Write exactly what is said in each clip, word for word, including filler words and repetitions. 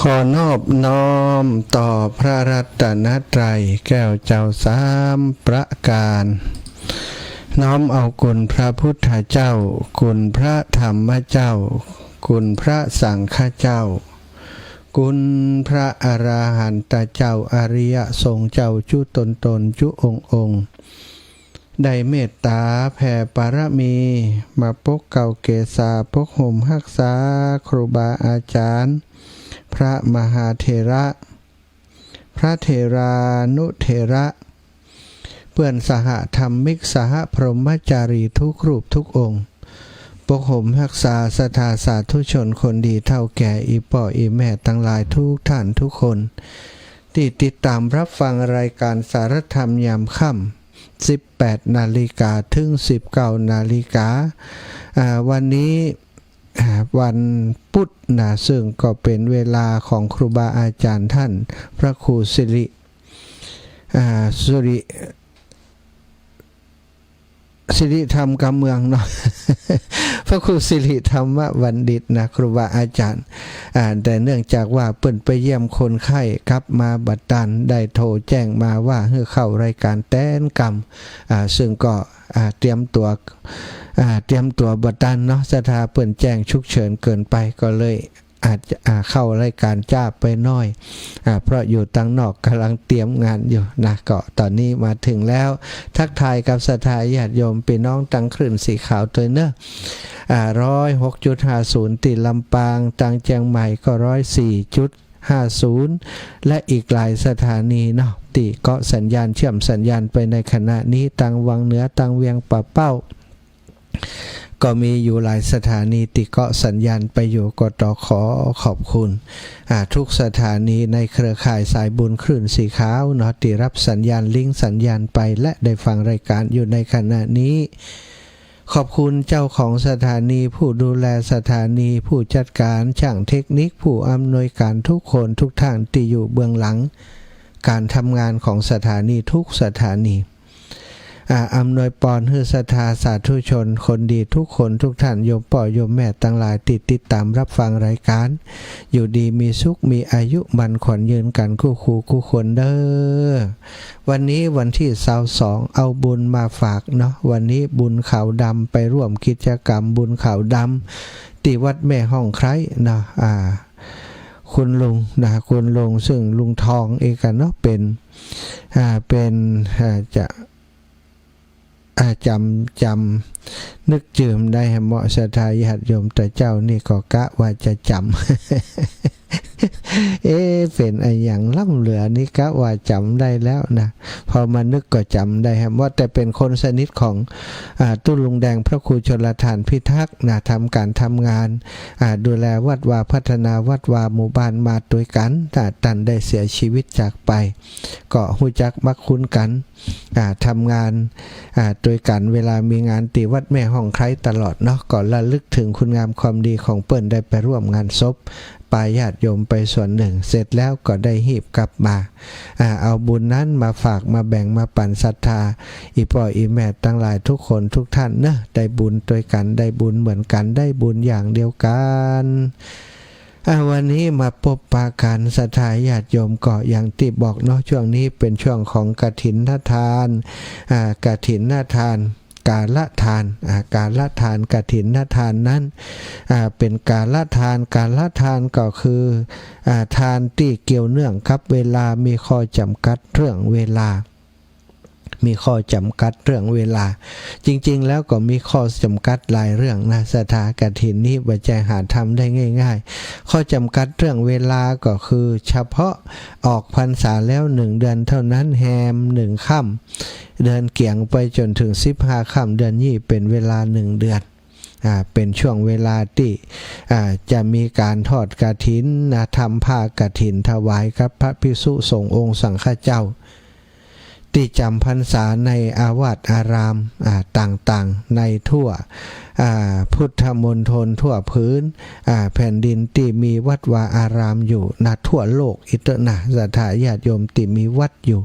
ขอนอบน้อมต่อพระรัตนตรัยแก้วเจ้าสามประการ น้อมเอาคุณพระพุทธเจ้า คุณพระธรรมเจ้า คุณพระสังฆเจ้า คุณพระอรหันตเจ้า อริยสงฆ์เจ้าจุ๊ตนตนจุ๊องค์องค์ ได้เมตต๋าแผ่ปารมี มาปกเกล้าเกศา ปกห่มฮักษาครูบาอาจ๋ารย์ พระมหาเถระ พระเถรานุเถระ เปื้อนสหธรรมิก สหพรหมจารีทุกรูปทุกองค์ ปกห่มฮักษาศรัทธาสาธุชนคนดีเฒ่าแก่ อี่ป้ออี่แม่ตังหลายทุกท่านทุกคน ตี้ติดต๋ามรับฟังรายก๋านสารธรรมยามค่ำ สิบแปดนาฬิกา เถิง สิบเก้านาฬิกา อ่า วันนี้ อ่า วันปุธนะ ซึ่งก็เป๋นเวลาของครูบาอาจ๋ารย์ต้าน พระครูสิริ อ่า สุริ สิริธรรมกำเมืองเนาะ พระครูสิริธรรมบัณฑิตนะ ครูบาอาจ๋ารย์ อ่า แต่เนื่องจากว่าเปิ้นไปเยี่ยมคนไข้ กลับมาบ่ตัน ได้โทรแจ้งมาว่าหื้อเข้ารายก๋านแต๊นกำ อ่า ซึ่งก็ อ่า เตรียมตั๋ว อ่า เตรียมตั๋วบ่ตันเนาะ ศรัทธาเปิ้นแจ้งฉุกเฉินเกินไป ก็เลย อาจจะ อ่า เข้ารายก๋านจ๊าไปหน้อย อ่า เพราะอยู่ตังนอกก่ำลังเตรียมงานอยู่นะ ก็ต๋อนนี้มาเถิงแล้ว ทักทายกับศรัทธาญาติโยมปี้น้องตังคลื่นสีขาวตวยเนาะ อ่า ร้อยหกจุดห้าศูนย์ ตี้ลำปาง ตังเจียงใหม่ก็ ร้อยสี่จุดห้าศูนย์ และอีกหลายสถานีเนาะ ตี้เกาะสัญญาณ เชื่อมสัญญาณไปในขณะนี้ ตังวังเหนือ ตังเวียงป่าเป้า ก็มีอยู่หลายสถานีตี้เกาะสัญญาณไปอยู่ ก็ต้องขอขอบคุณ อ่า ทุกสถานีในเครือข่ายสายบุญคลื่นสีขาวเนาะ ตี้ฮับสัญญาณ ลิงก์สัญญาณไป และได้ฟังรายก๋านอยู่ในขณะนี้ ขอบคุณเจ้าของสถานี ผู้ดูแลสถานี ผู้จัดก๋าน ช่างเทคนิค ผู้อำนวยก๋านทุกคนทุกท่านตี้อยู่เบื้องหลังก๋านทำงานของสถานีทุกสถานี อ่า อำนวยปอนหื้อศรัทธาสาธุชนคนดีทุกคนทุกท่าน โยมป้อโยมแม่ตังหลายตี้ติดต๋ามรับฟังรายก๋าน อยู่ดีมีสุข มีอายุหมั้นขวัญยืนกั๋นกู้คู่กู้คนเด้อ วันนี้วันตี้ซาวสอง เอาบุญมาฝากเนาะ วันนี้บุญขาวดำ ไปร่วมกิจกรรมบุญขาวดำ ตี้วัดแม่ฮ่องไคร้เนาะ อ่า คุณลุงนะ คุณลุง ซึ่งลุงทองเองกั๋นเนาะ เป๋น อ่า เป๋น อ่า จะ อ่า จ๋ำ จ๋ำ นึกจื้อบ่ได้แหมเนาะ ศรัทธาญาติโยม แต่เจ้านี่ก็กะว่าจะจ๋ำ เอ๊ะ เป๋นอะหยังล้ำเหลือนี่ กะว่าจ๋ำได้แล้วนะ พอมานึกก็จ๋ำได้แหมเนาะ แต่เป๋นคนสนิทของ อ่า ตุ๊ลุงแดงพระครูชลธารพิทักษ์นะ ทำก๋านทำงาน อ่า ดูแลวัดวา พัฒนาวัดวาหมู่บ้านมาตวยกั๋น อ่า ต้านได้เสียชีวิตจากไป ก็ฮู้จักมักคุ้นกั๋น อ่า ทำงาน อ่า ตวยกั๋น เวลามีงานตี้วัดแม่ฮ่องไคร้ตลอดเนาะ ก็ระลึกเถิงคุณงามความดีของเปิ้น ได้ไปร่วมงานศพ ปาญาติโยมไปส่วนนึ่ง เสร็จแล้วก็ได้ฮีบกลับมา อ่า เอาบุญนั้นมาฝากมาแบ่งมาปั๋นศรัทธา อี่ป้ออี่แม่ตังหลายทุกคนทุกท่านเนาะ ได้บุญตวยกั๋น ได้บุญเหมือนกั๋น ได้บุญอย่างเดียวกั๋น อ่า วันนี้มาปบปะกั๋นศรัทธาญาติโยม ก็อย่างตี้บอกเนาะ ช่วงนี้เป๋นช่วงของกฐินทาน อ่า กฐินทาน กาละทาน อ่า กาละทาน กฐินทานนั้น อ่า เป๋นกาละทาน กาละทานก็คือ อ่า ทานตี้เกี่ยวเนื่องกับเวลา มีข้อจ๋ำกัดเรื่องเวลา มีข้อจ๋ำกัดเรื่องเวลา จริงๆ แล้วก็มีข้อจ๋ำกัดหลายเรื่องนะ ศรัทธา กฐินนี้บ่ใจ้หาทำได้ง่ายๆ ข้อจ๋ำกัดเรื่องเวลาก็คือ เฉพาะออกพรรษาแล้วหนึ่งเดือนเท่านั้น แฮมหนึ่งค่ำเดือนเกี๋ยงไปจ๋นเถิงสิบห้าค่ำเดือนยี่ เป๋นเวลาหนึ่งเดือน อ่า เป๋นช่วงเวลาตี้ อ่า จะมีก๋านทอดกฐินนะ ทำผ้ากฐินถวายกับพระภิกษุสงฆ์องค์สังฆเจ้า ตี้จ๋ำพรรษาในอาวาสอาราม อ่า ต่างๆ ในทั่ว อ่า พุทธมณฑลทั่วผืน อ่า แผ่นดินตี้มีวัดวาอารามอยู่นะ ทั่วโลกอี้เต๊อะนะ ศรัทธาญาติโยมตี้มีวัดอยู่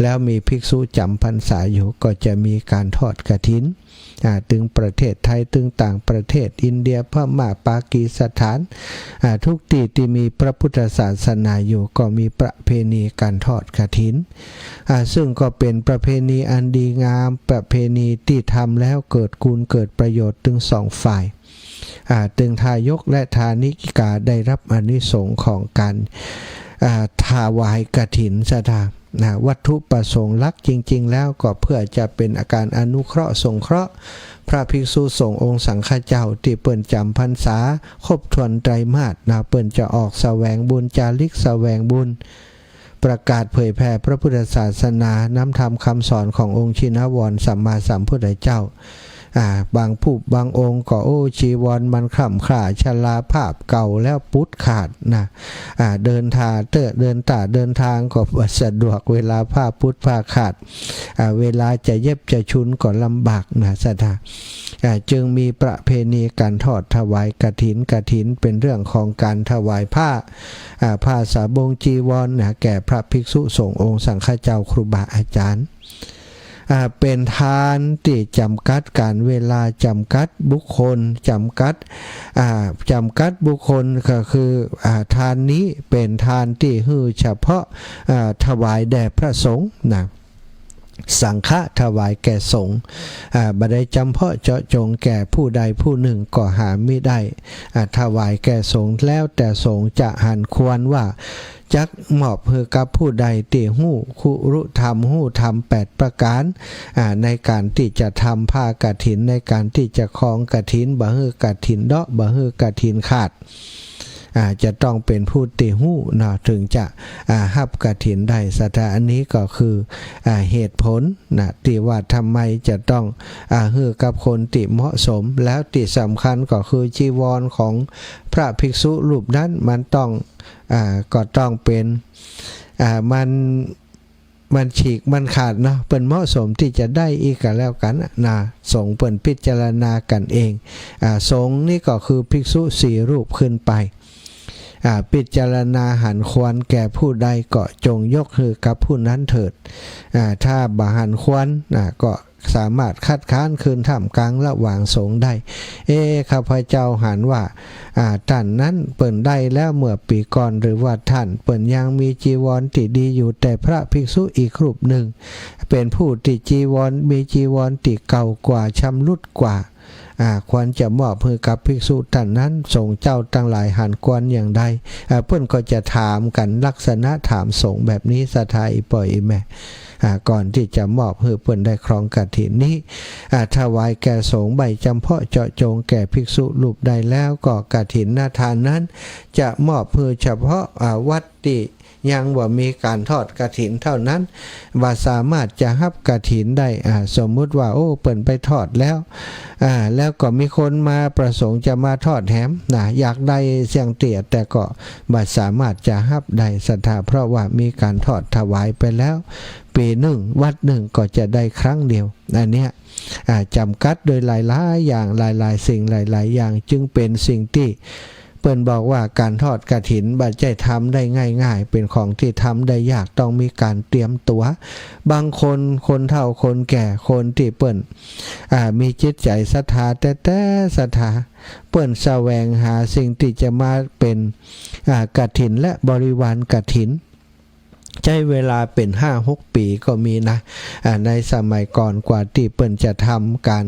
แล้วมีภิกษุจ๋ำพรรษาอยู่ ก็จะมีก๋านทอดกฐิน อ่า ตึงประเทศไทย ตึงต่างประเทศ อินเดีย พม่า ปากีสถาน อ่า ทุกตี้ตี้มีพระพุทธศาสนาอยู่ ก็มีประเพณีก๋านทอดกฐิน อ่า ซึ่งก็เป๋นประเพณีอันดีงาม ประเพณีตี้ทำแล้วเกิดกูณเกิดประโยชน์ตึงสองฝ่าย อ่า ตึงทายกและทายิกาได้รับอานิสงส์ของก๋าน อ่า ถวายกฐินศรัทธา นะ วัตถุประสงค์หลักจริงๆ แล้วก็เพื่อจะเป๋นก๋านอนุเคราะห์สงเคราะห์ พระภิกษุสงฆ์องค์สังฆเจ้าตี้เปิ้นจ๋ำพรรษาครบถ้วนไตรมาสนะ เปิ้นจะออกแสวงบุญ จาริกแสวงบุญ ประกาศเผยแผ่พระพุทธศาสนา นำธรรมคำสอนขององค์ชินวรสัมมาสัมพุทธเจ้า อ่า บางผู้บางองค์ก็ โอ้ จีวรมันคร่ำคร่าชราภาพเก่าแล้วปุดขาดนะ อ่า เดินทาง เตอะ เดินตาเดินทางก็บ่สะดวก เวลาผ้าปุดผ้าขาด อ่า เวลาจะเย็บจะชุนก็ลำบากนะศรัทธา อ่า จึงมีประเพณีก๋านทอดถวายกฐิน กฐินเป๋นเรื่องของก๋านถวายผ้า อ่า ผ้าสาบงจีวรนะ แก่พระภิกษุสงฆ์องค์สังฆเจ้าครูบาอาจารย์ อ่า เป๋นทานตี้จ๋ำกัดก๋าลเวลา จ๋ำกัดบุคคล จ๋ำกัด อ่า จ๋ำกัดบุคคลก็คือ อ่า ทานนี้เป๋นทานตี้หื้อเฉพาะ อ่า ถวายแด่พระสงฆ์นะ สังฆะถวายแก่สงฆ์ อ่า บ่ได้จ๋ำเพาะเจาะจงแก่ผู้ใดผู้นึ่งก็หามิได้ อ่า ถวายแก่สงฆ์ แล้วแต่สงฆ์จะหันควรว่าจักมอบหื้อกับผู้ใดตี้ฮู้คุรุธรรม ฮู้ธรรมแปดประก๋าน อ่า ในก๋านตี้จะทำผ้ากฐิน ในก๋านตี้จะครองกฐิน บ่หื้อกฐินเดาะ บ่หื้อกฐินขาด อ่า จะต้องเป๋นผู้ตี้ฮู้เนาะ เถิงจะ อ่า ฮับกฐินได้ศรัทธา อันนี้ก็คือ อ่า เหตุผลนะ ตี้ว่าทำไมจะต้อง อ่า หื้อกับคนตี้เหมาะสม แล้วตี้สำคัญก็คือจีวรของพระภิกษุรูปนั้นมันต้อง อ่า ก็ต้องเป๋น อ่า มัน มันฉีกมันขาดเนาะ เปิ้นเหมาะสมตี้จะได้อีกก็แล้วกั๋นนะ สงฆ์เปิ้นพิจารณากั๋นเอง อ่า สงฆ์นี่ก็คือภิกษุสี่รูปขึ้นไป อ่า พิจารณาหันควรแก่ผู้ใดก็จงยกหื้อกับผู้นั้นเถิด อ่า ถ้าบ่หันควร อ่า ก็สามารถคัดค้านคืนท่ามกลางระหว่างสงฆ์ได้ เอ ข้าพเจ้าหันว่า อ่า ต้านนั้นเปิ้นได้แล้วเมื่อปี๋ก่อน หรือว่าต้านเปิ้นยังมีจีวรตี้ดีอยู่ แต่พระภิกษุอีกรูปนึ่ง เป๋นผู้ตี้จีวร มีจีวรตี้เก่ากว่า ชำรุดกว่า อ่า ควรจะมอบหื้อกับภิกษุต้านนั้น สงฆ์เจ้าตังหลายหันควรอย่างใด อ่า เปิ้นก็จะถามกั๋นลักษณะถามสงฆ์แบบนี้ ศรัทธาอี่ป้ออี่แม่ อ่า ก่อนตี้จะมอบหื้อเปิ้นได้ครองกฐินนี้ อ่า ถวายแก่สงฆ์ บ่จ๋ำเพาะเจาะจงแก่ภิกษุรูปใด แล้วก็กฐินทานนั้นจะมอบหื้อเฉพาะ อ่า วัดตี้ยังบ่มีก๋านทอดกฐินเต้านั้น บ่สามารถจะฮับกฐินได้ อ่า สมมุติว่า โอ้ เปิ้นไปทอดแล้ว อ่า แล้วก็มีคนมาประสงค์จะมาทอดแหมนะ อยากได้เสี้ยงเตี้ย แต่ก็บ่สามารถจะฮับได้ศรัทธา เพราะว่ามีก๋านทอดถวายไปแล้ว ปี๋นึ่งวัดนึ่งก็จะได้ครั้งเดียว อันเนี้ย อ่า จ๋ำกัดโดยหลายๆ อย่าง หลายๆ สิ่งหลายๆ อย่าง จึงเป๋นสิ่งตี้เปิ้นบอกว่าก๋านทอดกฐินบ่ใจ้ทำได้ง่ายๆ เป๋นของตี้ทำได้ยาก ต้องมีก๋านเตรียมตั๋ว บางคน คนเฒ่าคนแก่ คนตี้เปิ้น อ่า มีจิตใจ๋ศรัทธาแต๊ๆ ศรัทธา เปิ้นแสวงหาสิ่งตี้จะมาเป๋น อ่า กฐินและบริวารกฐิน ใจ๊เวลาเป๋นห้าหกปี๋ก็มีนะ อ่า ในสมัยก่อนกว่าตี้เปิ้นจะทำก๋าน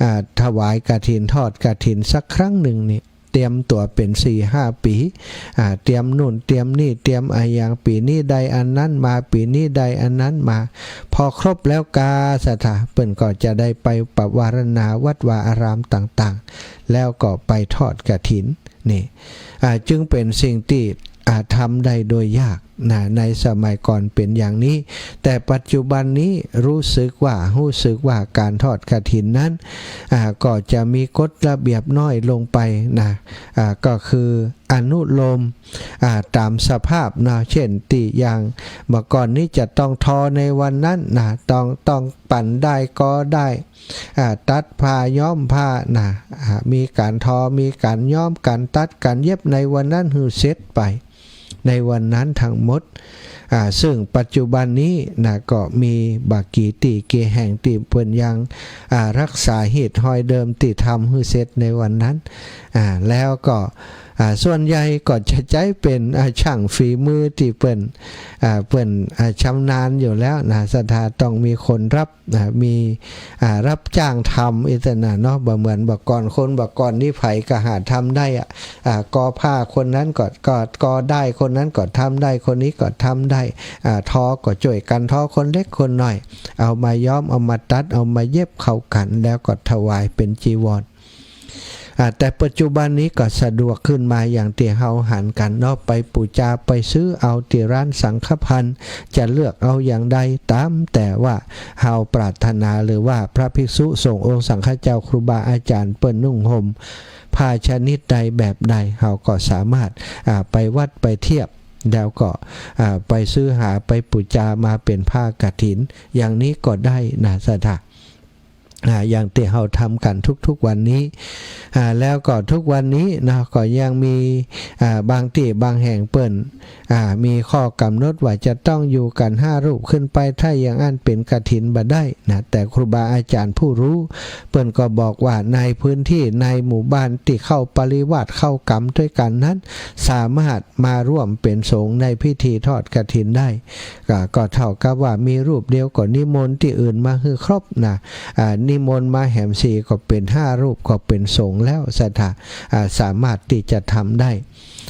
อ่า ถวายกฐิน ทอดกฐินสักครั้งนึ่งนี่ เตรียมตั๋วเป๋นสี่ห้าปี๋ อ่า เตรียมนู่นเตรียมนี่ เตรียมอะหยัง ปี๋นี้ได้อันนั้นมา ปี๋นี้ได้อันนั้นมา พอครบแล้วกาศรัทธา เปิ้นก็จะได้ไปปวารณาวัดวาอารามต่างๆ แล้วก็ไปทอดกฐิน นี่ อ่า จึงเป๋นสิ่งตี้ อ่า ทำได้โดยยากนะ ในสมัยก่อนเป๋นอย่างนี้ แต่ปัจจุบันนี้รู้สึกว่า รู้สึกว่าก๋านทอดกฐินนั้น อ่า ก็จะมีกฎระเบียบน้อยลงไปนะ อ่า ก็คืออนุโลม อ่า ต๋ามสภาพเนาะ เช่น ตี้อย่างเมื่อก่อนนี้จะต้องทอในวันนั้นนะ ต้อง ต้องปั่นด้ายกอด้าย อ่า ตัดผ้าย้อมผ้านะ อ่า มีก๋านทอ มีก๋านย้อม ก๋านตัด ก๋านเย็บในวันนั้นหื้อเสร็จไป ในวันนั้นทั้งหมด อ่า ซึ่งปัจจุบันนี้นะ ก็มีบ่ากี่ตี้กี่แห่งตี้เปิ้นยัง อ่า ฮักษาฮีตฮอยเดิมตี้ทำหื้อเสร็จในวันนั้น อ่า แล้วก็ อ่า ส่วนใหญ่ก็จะใจ๊เป๋น อ่า จ้างฝีมือตี้เปิ้น อ่า เปิ้น อ่า ชำนาญอยู่แล้วนะ ศรัทธา ต้องมีคนฮับ อ่า มี อ่า ฮับจ้างทำอี้เต้านั้นเนาะ บ่เหมือนบ่าก่อน คนบ่าก่อนนี่ใผก็หาทำได้อะ อ่า ก่อผ้าคนนั้นก็ ก็ ก่อด้ายคนนั้นก็ทำได้ คนนี้ก็ทำได้ อ่า ทอก็จ้วยกั๋นทอ คนเล็กคนน้อย เอามาย้อม เอามาตัด เอามาเย็บเข้ากั๋น แล้วก็ถวายเป๋นจีวร อ่า แต่ปัจจุบันนี้ก็สะดวกขึ้นมาอย่างตี้เฮาหันกั๋นเนาะ ไปปู๋จา ไปซื้อเอาตี้ร้านสังฆภัณฑ์ จะเลือกเอาอย่างใดต๋ามแต่ว่าเฮาปรารถนา หรือว่าพระภิกษุสงฆ์องค์สังฆเจ้าครูบาอาจ๋ารย์เปิ้นนุ่งห่มผ้าชนิดใดแบบใด เฮาก็สามารถ อ่า ไปวัดไปเทียบ แล้วก็ อ่า ไปซื้อหาไปปู๋จามาเป๋นผ้ากฐิน อย่างนี้ก็ได้นะ ศรัทธา อ่า อย่างตี้เฮาทำกั๋นทุกๆ วันนี้ อ่า แล้วก็ทุกวันนี้เนาะ ก็ยังมี อ่า บางตี้บางแห่งเปิ้น อ่า มีข้อกำหนดว่าจะต้องอยู่กั๋นห้ารูปขึ้นไป ถ้าอย่างอั้นเป๋นกฐินบ่ได้นะ แต่ครูบาอาจ๋ารย์ผู้ฮู้ เปิ้นก็บอกว่าในพื้นที่ในหมู่บ้านตี้เข้าปริวาสเข้ากรรมตวยกั๋นนั้น สามารถ มาร่วมเป๋นสงฆ์ในพิธีทอดกฐินได้ ก็ ก็เท่ากับว่ามีรูปเดียวก็นิมนต์ตี้อื่นมาหื้อครบนะ อ่า นิมนต์มาแหมสี่ก็เป๋นห้ารูปก็เป๋นสงฆ์แล้ว ศรัทธา อ่า สามารถตี้จะทำได้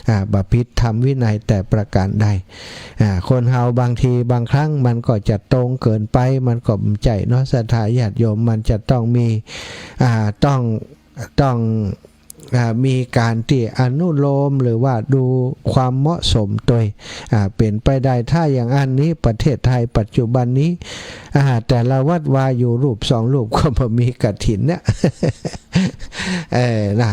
อ่า บ่ผิดธรรมวินัยแต่ประการใด อ่า คนเฮาบางทีบางครั้งมันก็จะตรงเกินไป มันก็บ่ใจ้เนาะ ศรัทธาญาติโยม มันจะต้องมี อ่า ต้อง ต้อง อ่า มีก๋านตี้อนุโลม หรือว่าดูความเหมาะสมตวย อ่า เป๋นไปได้ ถ้าอย่างอั้นนี้ประเทศไทยปัจจุบันนี้ อ่า แต่ละวัดวาอยู่รูปสองรูปก็บ่มีกฐินเนี่ย เออ นะ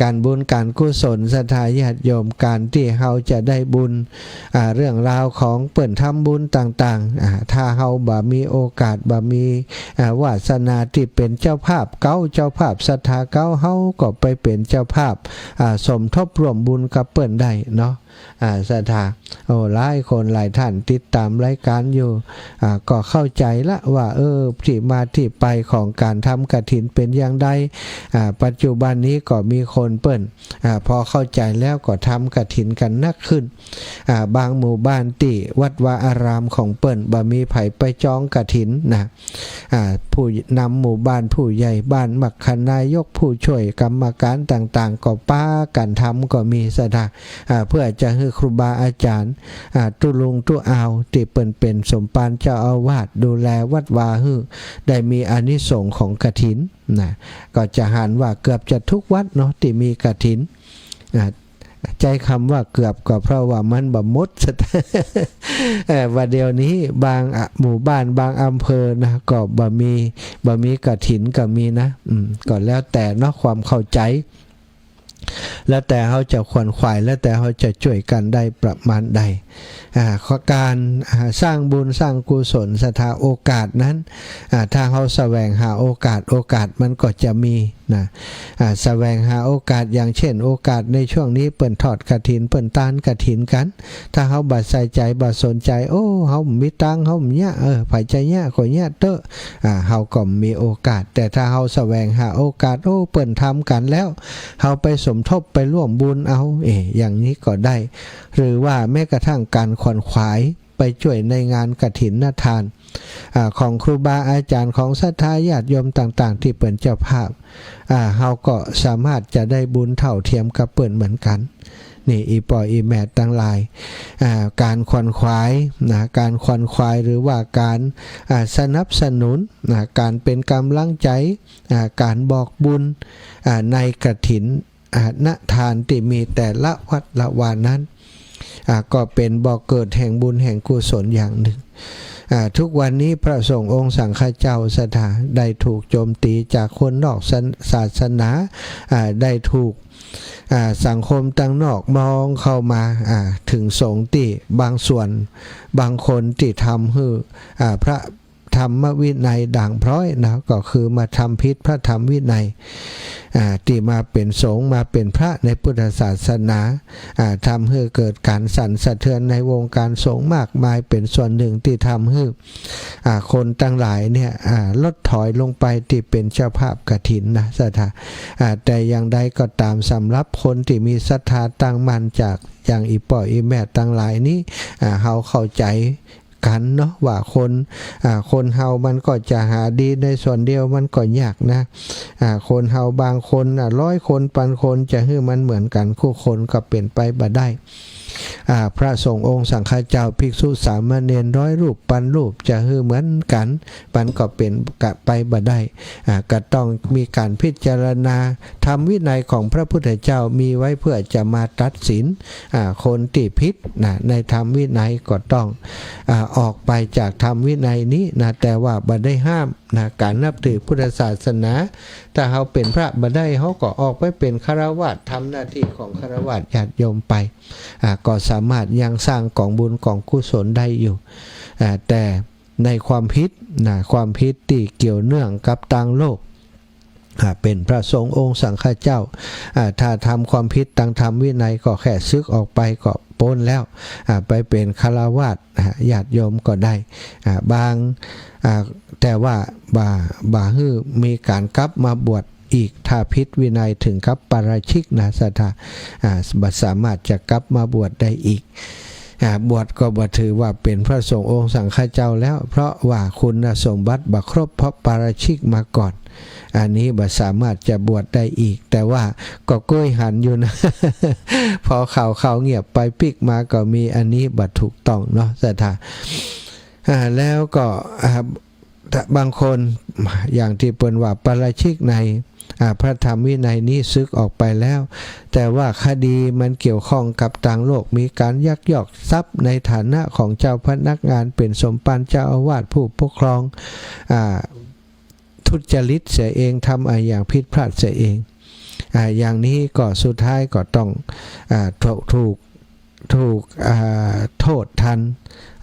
ก๋านบุญก๋านกุศล ศรัทธาญาติโยม ก๋านตี้เฮาจะได้บุญ อ่า เรื่องราวของเปิ้นทำบุญต่างๆ อ่า ถ้าเฮาบ่มีโอกาส บ่มี อ่า วาสนาตี้เป๋นเจ้าภาพเก๊า เจ้าภาพศรัทธาเก๊า เฮาก็ไปเป๋นเจ้าภาพ อ่า สมทบร่วมบุญกับเปิ้นได้เนาะ อ่า ศรัทธา โอ้ หลายคนหลายท่านติดต๋ามรายก๋านอยู่ อ่า ก็เข้าใจ๋ละว่า เออ ตี้มาตี้ไปของก๋านทำกฐินเป๋นอย่างใด อ่า ปัจจุบันนี้ก็มีคนเปิ้น อ่า พอเข้าใจ๋แล้วก็ทำกฐินกั๋นนักขึ้น อ่า บางหมู่บ้านตี้วัดวาอารามของเปิ้นบ่มีใผไปจองกฐินนะ อ่า ผู้นำหมู่บ้าน ผู้ใหญ่บ้าน มรรคนายก ผู้ช่วยกรรมการต่างๆ ก็ปากั๋นทำก็มี ศรัทธา อ่า เพื่อจะหื้อครูบาอาจ๋ารย์ อ่า ตุ๊ลุงตุ๊อาว ตี้เปิ้นเป๋นสมภารเจ้าอาวาส ดูแลวัดวาหื้อได้มีอานิสงส์ของกฐินนะ ก็จะหันว่าเกือบจะทุกวัดเนาะตี้มีกฐิน อ่า ใจ๊กำว่าเกือบก็เพราะว่ามันบ่หมด เอ่อ ว่าเดี๋ยวนี้บาง อ่ะ หมู่บ้านบางอำเภอนะ ก็บ่มี บ่มีกฐินก็มีนะ อืม ก็แล้วแต่เนาะ ความเข้าใจ๋ แล้วแต่เฮาจะขวนขวาย แล้วแต่เฮาจะจ้วยกั๋นได้ประมาณใด อ่า ข้อก๋าน อ่า สร้างบุญสร้างกุศล ศรัทธา โอกาสนั้น อ่า ถ้าเฮาแสวงหาโอกาส โอกาสมันก็จะมี นะ อ่า แสวงหาโอกาส อย่างเช่น โอกาสในช่วงนี้เปิ้นทอดกฐิน เปิ้นตานกฐินกั๋น ถ้าเฮาบ่ใส่ใจ๋ บ่สนใจ๋ โอ้ เฮาบ่มีตังค์ เฮาบ่เยียะ เออ ใผจะเยียะก็เยียะเต๊อะ อ่า เฮาก็มีโอกาส แต่ถ้าเฮาแสวงหาโอกาส โอ้ เปิ้นทำกั๋นแล้ว เฮาไปสมทบไปร่วมบุญเอา เอ๊ะ อย่างนี้ก็ได้ หรือว่าแม้กระทั่งก๋านขวนขวาย ไปจ้วยในงานกฐินทาน อ่า ของครูบาอาจ๋ารย์ ของศรัทธาญาติโยมต่างๆ ตี้เปิ้นเจ้าภาพ อ่า เฮาก็สามารถจะได้บุญเท่าเทียมกับเปิ้นเหมือนกั๋น นี่ อี่ป้ออี่แม่ตังหลาย อ่า ก๋านขวนขวายนะ ก๋านขวนขวาย หรือว่าก๋าน อ่า สนับสนุนนะ ก๋านเป๋นก๋ำลังใจ๋ อ่า ก๋านบอกบุญ อ่า ในกฐิน อ่า ทานตี้มีแต่ละวัดละวานั้น อ่า ก็เป๋นบ่อเกิดแห่งบุญแห่งกุศลอย่างนึ่ง อ่า ทุกวันนี้พระสงฆ์องค์สังฆเจ้า ศรัทธา ได้ถูกโจมตีจากคนนอกศาสนา อ่า ได้ถูก อ่า สังคมตังนอกมองเข้ามา อ่า เถิงสงฆ์ตี้บางส่วน บางคนตี้ทำหื้อ อ่า พระ ธรรมวินัยด่างพร้อยนะ ก็คือมาทำผิดพระธรรมวินัย อ่า ตี้มาเป๋นสงฆ์ มาเป๋นพระในพุทธศาสนา อ่า ทำหื้อเกิดก๋านสั่นสะเทือนในวงการสงฆ์มากมาย เป๋นส่วนนึ่งตี้ทำหื้อ อ่า คนตังหลายเนี่ย อ่า ลดถอยลงไปตี้เป๋นเจ้าภาพกฐินนะ ศรัทธา อ่า แต่อย่างใดก็ต๋าม สำหรับคนตี้มีศรัทธาตั้งมั่นจาก อย่างอี่ป้ออี่แม่ตังหลายนี้ อ่า เฮาเข้าใจ๋กั๋นเนาะ ว่าคน อ่า คนเฮามันก็จะหาดีในส่วนเดียวมันก็ยากนะ อ่า คนเฮาบางคน อ่า ร้อยคน ปันคน จะหื้อมันเหมือนกั๋นกู้คนก็เป๋นไปบ่ได้ อ่า พระสงฆ์องค์สังฆเจ้า ภิกษุสามเณรร้อยรูป ปันรูป จะหื้อเหมือนกั๋น มันก็เป๋นไปบ่ได้ อ่า ก็ต้องมีก๋านพิจารณา ธรรมวินัยของพระพุทธเจ้ามีไว้เพื่อจะมาตัดสิน อ่า คนตี้ผิดนะ ในธรรมวินัยก็ต้อง อ่า ออกไปจากธรรมวินัยนี้นะ แต่ว่าบ่ได้ห้ามนะ ก๋านนับถือพุทธศาสนา ถ้าเฮาเป๋นพระบ่ได้ เฮาก็ออกไปเป๋นฆราวาส ทำหน้าตี้ของฆราวาสญาติโยมไป อ่า ก็สามารถยังสร้างก๋องบุญก๋องกุศลได้อยู่ อ่า แต่ในความผิดนะ ความผิดตี้เกี่ยวเนื่องกับตางโลก อ่า เป๋นพระสงฆ์องค์สังฆเจ้า อ่า ถ้าทำความผิดตางธรรมวินัยก็แค่สึกออกไปก็ป๊นแล้ว อ่า ไปเป๋นฆราวาส อ่า ญาติโยมก็ได้ อ่า บาง อ่า แต่ว่าบ่า บ่หื้อมีก๋านกลับมาบวชอีก ถ้าผิดวินัยถึงกับปาราชิกนะ ศรัทธา อ่า บ่สามารถจะกลับมาบวชได้อีก อ่า บวชก็บ่ถือว่าเป๋นพระสงฆ์องค์สังฆเจ้าแล้ว เพราะว่าคุณสมบัติบ่ครบ เพราะปาราชิกมาก่อน อันนี้บ่สามารถจะบวชได้อีก แต่ว่าก็เกยหันอยู่นะ พอข่าวๆ เงียบไปปิ๊กมาก็มี อันนี้บ่ถูกต้องเนาะ ศรัทธา อ่า แล้วก็ อ่า บางคน อย่างตี้เปิ้นว่าปาราชิกใน อ่า พระธรรมวินัยนี้สึกออกไปแล้ว แต่ว่าคดีมันเกี่ยวข้องกับตางโลก มีก๋านยักยอกทรัพย์ในฐานะของเจ้าพนักงาน เป๋นสมภารเจ้าอาวาส ผู้ปกครอง อ่า ทุจริตเสียเอง ทำอะหยังผิดพลาดเสียเอง อ่า อย่างนี้ก็สุดท้ายก็ต้อง อ่า ถูก ถูก ถูก อ่า โทษตัน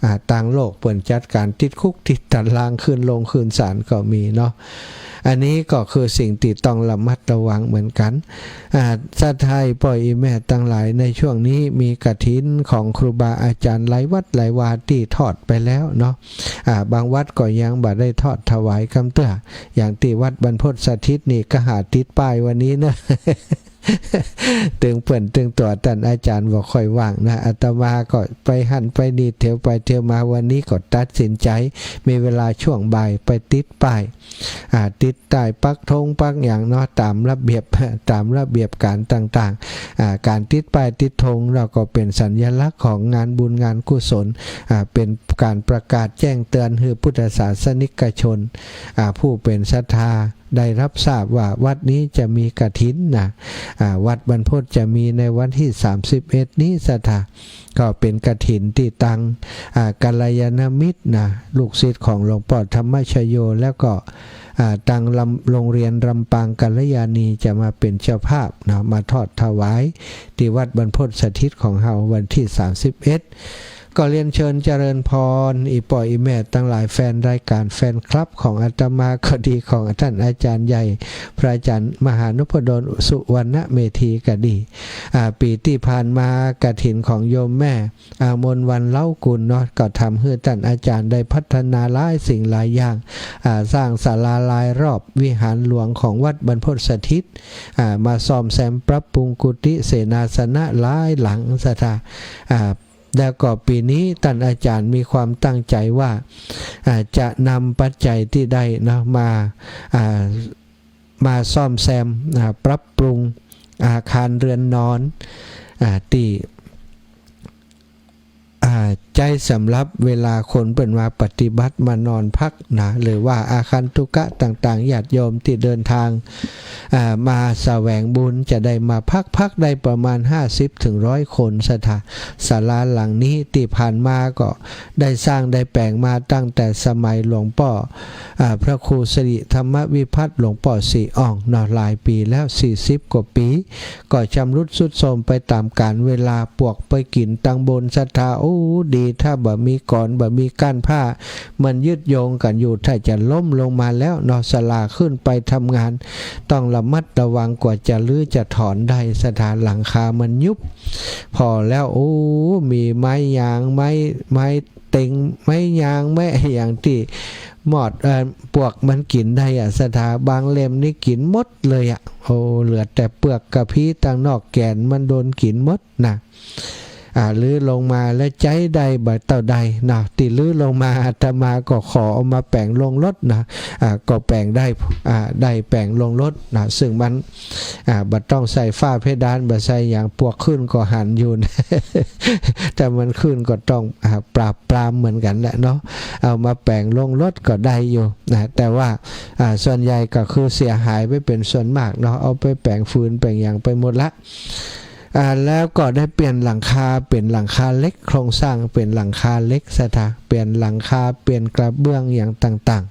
อ่า ตางโลกเปิ้นจัดก๋านติดคุกติดตาราง ขึ้นโรงขึ้นศาลก็มีเนาะ อันนี้ก็คือสิ่งตี้ต้องระมัดระวังเหมือนกั๋น อ่า ศรัทธาป้ออี่แม่ตังหลาย ในช่วงนี้มีกฐินของครูบาอาจารย์หลายวัดหลายวาตี้ทอดไปแล้วเนาะ อ่า บางวัดก็ยังบ่ได้ทอดถวายกำเตื้อ อย่างตี้วัดบรรพตสถิตนี่ก็หาติดป้ายวันนี้เนาะ ตึงเปิ้นตึงตั๋วต้านอาจ๋ารย์บ่ค่อยว่างนะ อาตมาก็ไปหั้นไปนี่ เตียวไปเตียวมา วันนี้ก็ตัดสินใจ๋ มีเวลาช่วงบ่ายไปติดป้าย อ่า ติดป้ายปักธงปักหยังเนาะ ต๋ามระเบียบ ต๋ามระเบียบก๋านต่างๆ อ่า ก๋านติดป้ายติดธงเฮาก็เป๋นสัญลักษณ์ของงานบุญงานกุศล อ่า เป๋นก๋านประกาศแจ้งเตือนหื้อพุทธศาสนิกชน อ่า ผู้เป๋นศรัทธา ได้รับทราบว่าวัดนี้จะมีกฐินนะ อ่า วัดบรรพตจะมีในวันตี้สามสิบเอ็ดนี้ ศรัทธา ก็เป๋นกฐินตี้ตาง อ่า กัลยาณมิตรนะ ลูกศิษย์ของหลวงป้อธรรมชโย แล้วก็ อ่า ตางลำ โรงเรียนลำปางกัลยาณีจะมาเป๋นเจ้าภาพนะ มาทอดถวายตี้วัดบรรพตสถิตของเฮาวันตี้สามสิบเอ็ด ก็เรียนเชิญเจริญพร อี่ป้ออี่แม่ตังหลาย แฟนรายก๋าน แฟนคลับของอาตมาก็ดี ของต้านอาจ๋ารย์ใหญ่ พระอาจ๋ารย์มหานพดล สุวรรณเมธีก็ดี อ่า ปี๋ตี้ผ่านมากฐินของโยมแม่ อ่า มนต์วัน เล้ากุลเนาะ ก็ทำหื้อต้านอาจ๋ารย์ได้พัฒนาหลายสิ่งหลายอย่าง อ่า สร้างศาลาลายรอบวิหารหลวงของวัดบรรพตสถิต อ่า มาซ่อมแซมปรับปรุงกุฏิเสนาสนะหลายหลัง ศรัทธา อ่า แล้วก็ปี๋นี้ต้านอาจ๋ารย์มีความตั้งใจ๋ว่า อ่า จะนำปัจจัยตี้ได้เนาะ มา อ่า มาซ่อมแซม อ่า ปรับปรุงอาคารเรือนนอน อ่า ตี้ อ่า ใจ๊สำหรับเวลาคนเปิ้นมาปฏิบัติมานอนพักนะ หรือว่าอาคันตุกะต่างๆ ญาติโยมตี้เดินตาง อ่า มาแสวงบุญจะได้มาพัก พักได้ประมาณห้าสิบถึงร้อยคน ศรัทธา ศาลาหลังนี้ตี้ผ่านมาก็ได้สร้างได้แป๋งมาตั้งแต่สมัยหลวงป้อ อ่า พระครูสิริธรรมวิพัฒน์ หลวงป้อศรีอ่องเนาะ หลายปี๋แล้ว สี่สิบกว่าปี๋ ก็ชำรุดทรุดโทรมไปต๋ามกาลเวลา ปวกไปกิ๋นตังบน ศรัทธา โอ้ ดี ถ้าบ่มีกลอน บ่มีก้านผ้า มันยึดโยงกั๋นอยู่ ถ้าจะล้มลงมาแล้วเนาะ ศาลาขึ้นไปทำงาน ต้องระมัดระวังกว่าจะรื้อจะถอนได้ ศรัทธา หลังคามันยุบ ผ่อแล้ว โอ้ มีไม้ยาง ไม้ ไม้เต็ง ไม้ยาง ไม้อะหยังตี้มอด เอ่อ ปวกมันกิ๋นได้อะ ศรัทธา บางเล่มนี่กิ๋นหมดเลยอะ โอ้ เหลือแต่เปลือกกะพี้ ตังนอกแก่นมันโดนกิ๋นหมดนะ อ่า รื้อลงมาแล้วใจ๊ได้บ่เต้าใดนะ ตี้รื้อลงมา อาตมาก็ขอเอามาแป๋งโรงรถนะ อ่า ก็แป๋งได้ อ่า ได้แป๋งโรงรถนะ ซึ่งมัน อ่า บ่ต้องใส่ฝ้าเพดาน บ่ใส่หยัง ปวกขึ้นก็หันอยู่นะ ถ้ามันขึ้นก็ต้อง อ่า ปราบปรามเหมือนกั๋นแหละเนาะ เอามาแป๋งโรงรถก็ได้อยู่นะ แต่ว่า อ่า ส่วนใหญ่ก็คือเสียหายไปเป๋นส่วนมากเนาะ เอาไปแป๋งฟืนแป๋งหยังไปหมดละ อ่า แล้วก็ได้เปลี่ยนหลังคา เป๋นหลังคาเหล็ก โครงสร้างเป๋นหลังคาเหล็ก ศรัทธา เปลี่ยนหลังคา เปลี่ยนกระเบื้องหยังต่าง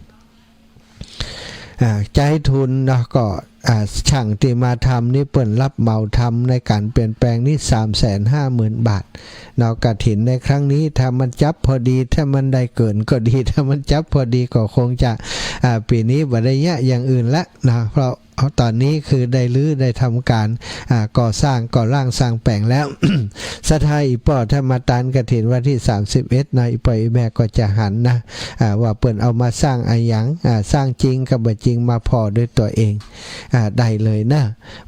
ๆ อ่า ใจ๊ทุนเนาะ ก็ อ่า ช่างตี้มาทำนี่เปิ้นรับเหมาทำในก๋านเปลี่ยนแปลงนี่ สามแสนห้าหมื่นบาทเนาะ กฐินในครั้งนี้ ถ้ามันจับพอดี ถ้ามันได้เกินก็ดี ถ้ามันจับพอดีก็คงจะ อ่า ปี๋นี้บ่ได้เยียะอย่างอื่นละเนาะ เพราะ เอา ต๋อนนี้คือได้รื้อได้ทำก๋าน อ่า ก่อสร้าง ก่อร่างสร้างแป๋งแล้ว ศรัทธา อี่ป้อ ถ้ามาตานกฐินวันตี้สามสิบเอ็ดนะ อี่ป้ออี่แม่ก็จะหันนะ อ่า ว่าเปิ้นเอามาสร้างอะหยัง อ่า สร้างจริงกับบ่จริง มาผ่อด้วยตั๋วเอง อ่า ได้เลยนะ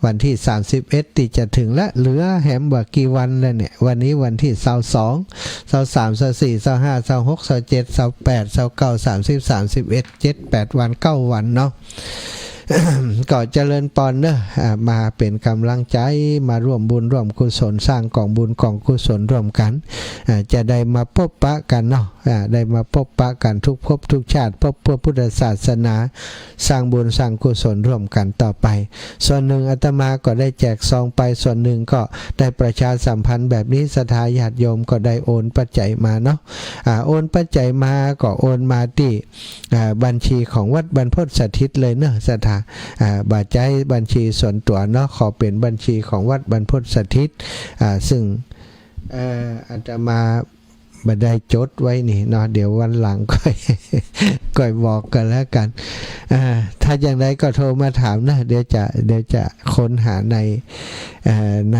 วันตี้สามสิบเอ็ดตี้จะเถิงละ เหลือแหมบ่กี่วันแล้วเนี่ย วันนี้วันตี้ซาวสอง ซาวสาม ซาวสี่ ซาวห้า ซาวหก ซาวเจ็ด ซาวแปด ซาวเก้า สามสิบ สามสิบเอ็ด เจ็ด แปด วัน เก้าวันเนาะ ก็เจริญปอนเนอะ อ่า มาเป๋นก๋ำลังใจ๋ มาร่วมบุญร่วมกุศล สร้างก๋องบุญก๋องกุศลร่วมกั๋น อ่า จะได้มาปะกั๋นเนาะ อ่า ได้มาปะกั๋นทุกภพทุกชาติ ปะพระพุทธศาสนา สร้างบุญสร้างกุศลร่วมกั๋นต่อไป ส่วนนึ่งอาตมาก็ได้แจกซองไป ส่วนนึ่งก็ได้ประชาสัมพันธ์แบบนี้ ศรัทธาญาติโยมก็ได้โอนปัจจัยมาเนาะ อ่า โอนปัจจัยมาก็โอนมาตี้ อ่า บัญชีของวัดบรรพตสถิตเลยเนอะ ศรัทธา อ่า บ่ใจ๊บัญชีส่วนตั๋วเนาะ ขอเป๋นบัญชีของวัดบรรพตสถิต อ่า ซึ่ง เอ่อ อาตมาบ่ได้จดไว้นี่เนาะ เดี๋ยววันหลังค่อย ค่อยบอกกั๋นแล้วกั๋น อ่า ถ้าอย่างใดก็โทรมาถามนะ เดี๋ยวจะ เดี๋ยวจะค้นหาใน เอ่อ ใน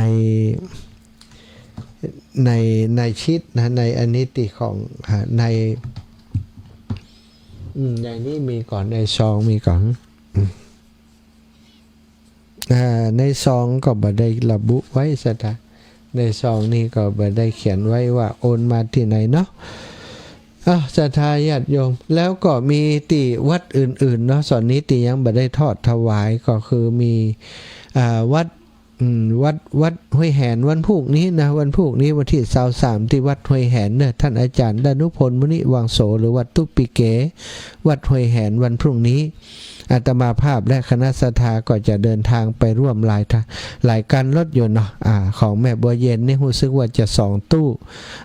ใน ในชีตนะ ในอันนี้ตี้ของ อ่า ใน อืม ในนี้มีก่อน ในซองมีก่อน อืม อ่า ในซองก็บ่ได้ระบุไว้ ศรัทธา ในซองนี่ก็บ่ได้เขียนไว้ว่าโอนมาตี้ไหนเนาะ อ่ะ ศรัทธาญาติโยม แล้วก็มีตี้วัดอื่นๆ เนาะ ส่วนนี้ตี้ยังบ่ได้ทอดถวาย ก็คือมี อ่า วัด อืม วัด วัดห้วยแหนวันพรุ่งนี้นะ วันพรุ่งนี้วันตี้ซาวสาม ตี้วัดห้วยแหนเนอะ ท่านอาจารย์ดานุพล มุนิวังโส หรือวัดตุปิเก วัดห้วยแหนวันพรุ่งนี้ อาตมาภาพและคณะศรัทธาก็จะเดินทางไปร่วมหลายทะ หลายคันรถอยู่เนาะ อ่า ของแม่บัวเย็นนี่ฮู้สึกว่าจะสองตู้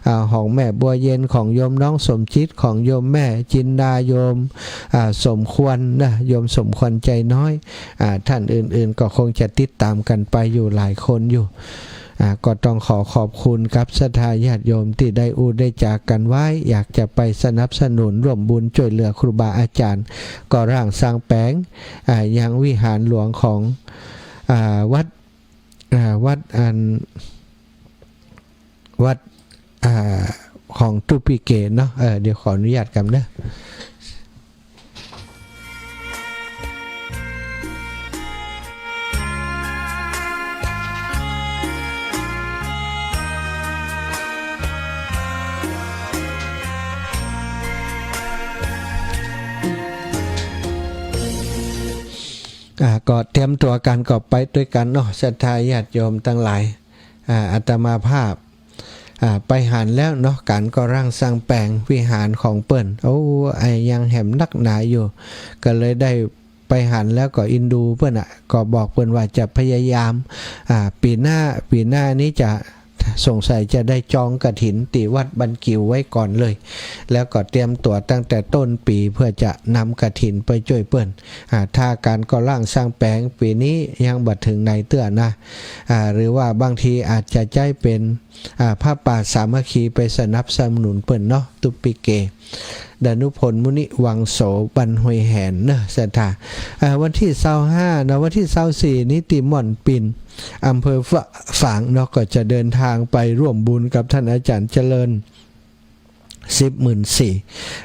อ่า ของแม่บัวเย็น ของโยมน้องสมจิต ของโยมแม่จินดา โยม อ่า สมควรนะ โยมสมควรใจน้อย อ่า ท่านอื่นๆ ก็คงจะติดตามกั๋นไปอยู่หลายคนอยู่ อ่า ก็ต้องขอขอบคุณกับศรัทธาญาติโยมตี้ได้อู้ได้จ๋ากั๋นไว้ อยากจะไปสนับสนุนร่วมบุญจ้วยเหลือครูบาอาจ๋ารย์ ก่อร่างสร้างแป๋ง อ่า ยังวิหารหลวงของ อ่า วัด อ่า วัดอัน วัด อ่า ของตุปิเกเนาะ เออ เดี๋ยวขออนุญาตกำเนอะ อ่า ก็เตรียมตั๋วกั๋น ก็ไปตวยกั๋นเนาะ ศรัทธาญาติโยมตังหลาย อ่า อาตมาภาพ อ่า ไปหันแล้วเนาะ ก๋านก่อร่างสร้างแป๋งวิหารของเปิ้น โอ้ ไอ้ยังแหมนักหนาอยู่ ก็เลยได้ไปหันแล้วก็เอ็นดูเปิ้นอะ ก็บอกเปิ้นว่าจะพยายาม อ่า ปี๋หน้า ปี๋หน้านี้จะ สงสัยจะได้จองกฐินตี้วัดบ้านกิ่วไว้ก่อนเลย แล้วก็เตรียมตั๋วตั้งแต่ต้นปี๋เพื่อจะนำกฐินไปจ้วยเปิ้น อ่า ถ้าก๋านก่อสร้างสร้างแป๋งปี๋นี้ยังบ่เถิงไหนเตื้อนะ อ่า หรือว่าบางทีอาจจะใจ๊เป๋น อ่า ผ้าป่าสามัคคีไปสนับสนุนเปิ้นเนาะ ตุ๊ปปิเก ดานุพล มุนิวังโส บ้านห้วยแหนเนาะ ศรัทธา อ่า วันตี้ซาวห้าเนาะ วันตี้ซาวสี่นี้ตี้ม่อนปิน อำเภอฝะ-, ฝางเนาะ ก็จะเดินทางไปร่วมบุญกับท่านอาจารย์เจริญ สิบหมื่นสี่